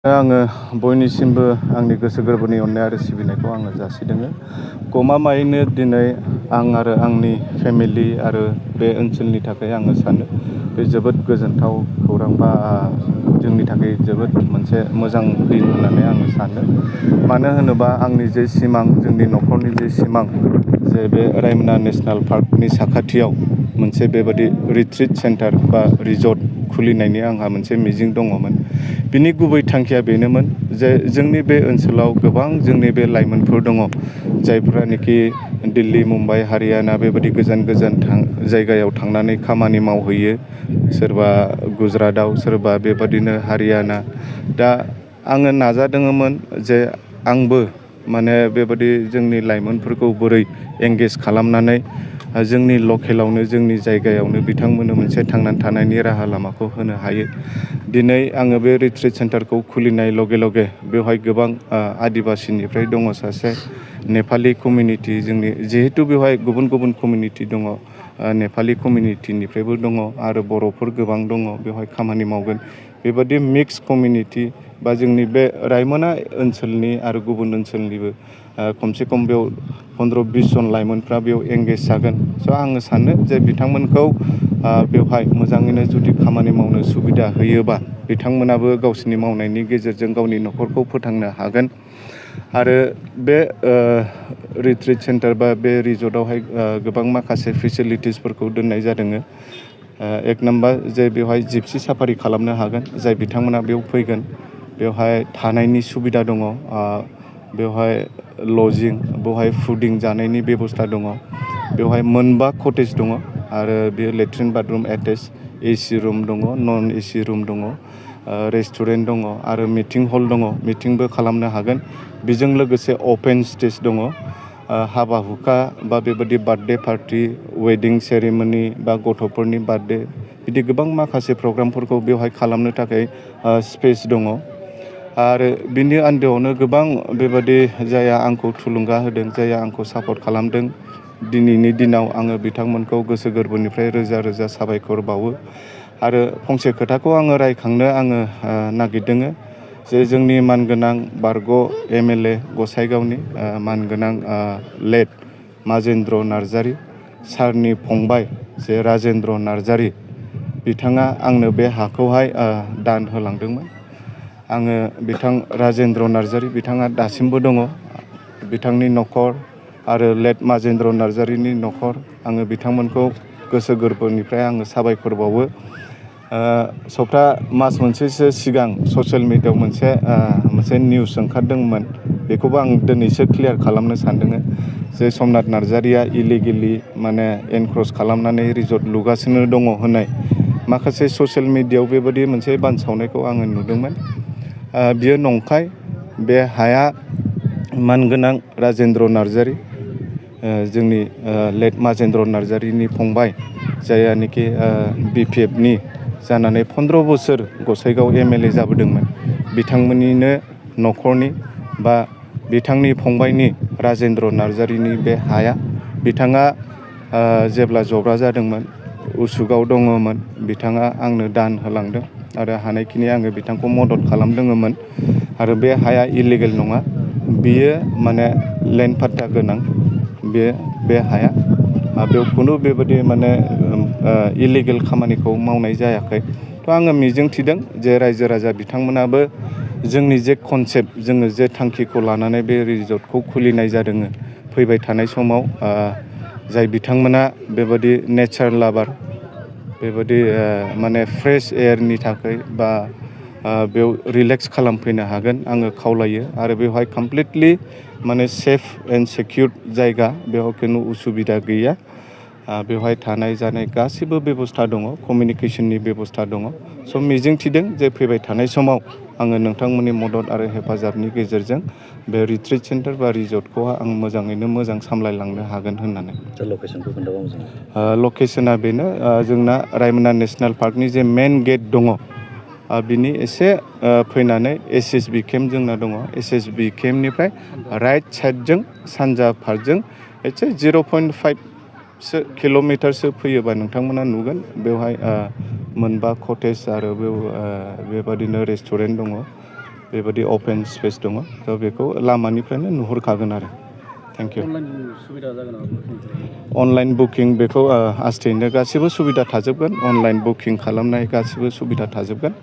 आङो बयनिसिमबो आंनि गोसो गोरबोनि अननाय आरो सिबिनायखौ आङो जासिदों। गमामायैनो दिनै आं आरो आंनि फेमिलि आरो बे ओनसोलनि थाखाय आङो सानो बे जोबोद गोजोनथाव खौरां बा जोंनि थाखाय जोबोद मोनसे मोजां दिन होननानै आङो सानो। मानो होनोबा आंनि जे सिमां जोंनि न'खरनि जे सिमां जे बे रायमना नेसनेल पार्कनि साखाथियाव मोनसे बेबादि रिट्रिट सेन्टार बा रिजर्ट खुलिनायनि आंहा मोनसे मिजिं दङमोन। बिनि गुबै थांखिया बेनोमोन जे जोंनि बे ओनसोलाव गोबां जोंनि बे लाइमोनफोर दङ जायफ्रानोखि दिल्ली, मुम्बाइ, हारियाना बेबायदि गोजान गोजान जायगायाव थांनानै खामानि मावहैयो। सोरबा गुजरातआव, सोरबा बेबादिनो हारियाना। दा आङो नाजादोंमोन जे आंबो माने बेबादि जोंनि लाइमोनफोरखौ बोरै एंगेज खालामनानै जोंनि लकेलावनो जोंनि जायगायावनो बिथांमोननो मोनसे थांनानै थानायनि राहा लामाखौ होनो हायो। दिनै आङो बे रिट्रिट सेन्टारखौ खुलिनाय लगे लगे बेवहाय गोबां आदिबासिनिफ्राय दङ सासे नेपालि कमिउनिटि जोंनि जिहेथु बेवहाय गुबुन गुबुन कमिउनिटि दङ। नेपालि कमिउनिटिनिफ्रायबो दङ आरो बर'फोर गोबां दङ बेवहाय खामानि मावगोन। बेबादि मिक्स कमिउनिटि बा जोंनि बे रायमना ओनसोलनि आरो गुबुन ओनसोलनिबो खमसे खम बेयाव 15-20 जन लाइमोनफ्रा बेयाव एंगेज जागोन। स' आङो सानो जे बिथांमोनखौ बेवहाय मोजाङैनो जुदि खामानि मावनो सुबिदा होयोबा बिथांमोनाबो गावसोरनि मावनायनि गेजेरजों गावनि न'खरखौ फोथांनो हागोन। आरो बे रिट्रिट सेन्टार बा बे रिजर्टआवहाय गोबां माखासे फेसिलिटिसफोरखौ दोननाय जादों। एक नाम्बार जे बेवहाय जिपसि साफारि खालामनो हागोन जाय बिथांमोना बेयाव फैगोन। बेवहाय थानायनि सुबिदा दङ। बेवहाय लजिं, बेवहाय फुडिं जानायनि बेबस्था दङ। बेवहाय 4 कटेज दङ आरो बेयो latrine bathroom attach. AC room दङ, नन एसि रुम दङ, रेस्टुरेन्ट दङ आरो मिटिं हल दङ। मिटिंबो खालामनो हागोन। बेजों लोगोसे अपेन स्टेज दङ। हाबा हुखा बा बेबादि बार्थडे पार्टि, वेडिं सेरेमनि बा गथ'फोरनि बार्थडे बिदि गोबां माखासे प्रग्रामफोरखौ बेवहाय खालामनो थाखाय स्पेस दङ। आरो बिनि आन्दोआवनो गोबां बेबादि जायहा आंखौ थुलुंगा होदों, जायहा आंखौ सापर्ट खालामदों। दिनैनि दिनाव आङो बिथांमोनखौ गोसो गोरबोनिफ्राय रोजा रोजा साबायखर बावो। आरो फंसे खोथाखौ आङो रायखांनो नागिरदों जे जोंनि मानगोनां बारग' MLA गसाइगावनि मानगोनां लेट माजेन्द्र नार्जारि सारनि फंबाय जे राजेन्द्र नार्जारि बिथाङा आंनो बे हाखौहाय दान होलांदोंमोन। आङो बिथां राजेन्द्र नार्जारि बिथाङा दासिमबो दङ। बिथांनि न'खर आरो लेट माजेन्द्र नार्जारिनि न'खर आङो बिथांमोनखौ गोसो गोरबोनिफ्राय आङो साबायखर बावो। मास मोनसेसो सिगां ससियेल मिडियायाव मोनसे निउस ओंखारदोंमोन। बेखौबो आं दिनैसो क्लियार खालामनो सानदों जे समनाथ नार्जारिया इलिगेलि माने एनक्रस खालामनानै रिजर्ट लुगासिनो दङ होननाय माखासे ससियेल मिडियायाव बेबायदि मोनसे बानसावनायखौ आङो नुदोंमोन। बियो नंखाय। बे हाया मानगोनां राजेन्द्र नार्जारि जोंनि लेट माजेन्द्र नार्जारिनि फंबाय जायानोखि BPFनि जानानै 15 बोसोर गसाइगाव MLA जाबोदोंमोन। बिथांमोननिनो न'खरनि बा बिथांनि फंबायनि राजेन्द्र नार्जारिनि बे हाया बिथाङा जेब्ला जब्रा जादोंमोन उसुगाव दङमोन बिथाङा आंनो दान होलांदों आरो हानायखिनि आङो बिथांखौ मदद खालामदोंमोन। आरो बे हाया इलिगेल नङा। बियो माने लेन्ड पाट्टा गोनां बे हाया। बेयाव खुनु बेबायदि माने इलिगेल खामानिखौ मावनाय जायाखै। थ' आङो मिजिं थिदों जे रायजो राजा बिथांमोनाबो जोंनि जे कनसेप्ट जोङो जे थांखिखौ लानानै बे रिजर्टखौ खुलिनाय जादों फैबाय थानाय समाव जाय बिथांमोना बेबायदि नेचार लाभार बेबायदि माने फ्रेश एयारनि थाखाय बा बेयाव रिलेक्स खालामफैनो हागोन आङो खावलायो। आरो बेवहाय कमप्लिटलि माने सेफ एन्ड सिकिउर जायगा। बेयाव खुनु उसुबिदा गैया। बेवहाय थानाय जानाय गासैबो बेबस्था दङ। कमिउनिकेसननि बेबस्था दङ। स' मिजिं थिदों जे फैबाय थानाय समाव आङो नोंथांमोननि मदद आरो हेफाजाबनि गेजेरजों बे रिट्रिट सेन्टार बा रिजर्टखौ आं मोजाङैनो मोजां सामलायलांनो हागोन होननानै। लकेसनखौ खोन्थाबा मोजां। लकेसना बेनो जोंना रायमना नेसनेल पार्कनि जे मेन गेट दङ बिनि एसे फैनानै SSB केम्प जोंना दङ। SSB केम्पनिफ्राय राइट साइडजों सानजा फारजों एसे 0.5 किल'मिटारसो फैयोबा नोंथांमोना नुगोन बेवहाय 4 कटेज आरो बेबादिनो रेस्टुरेन्ट दङ। बेबायदि अपेन स्पेस दङ थ' बेखौ लामानिफ्रायनो नुहुरखागोन आरो थेंक इउ अनलाइन बुकिं बेखौ आस्थेयैनो गासिबो सुबिदा थाजोबगोन अनलाइन बुकिं खालामनाय गासिबो सुबिदा थाजोबगोन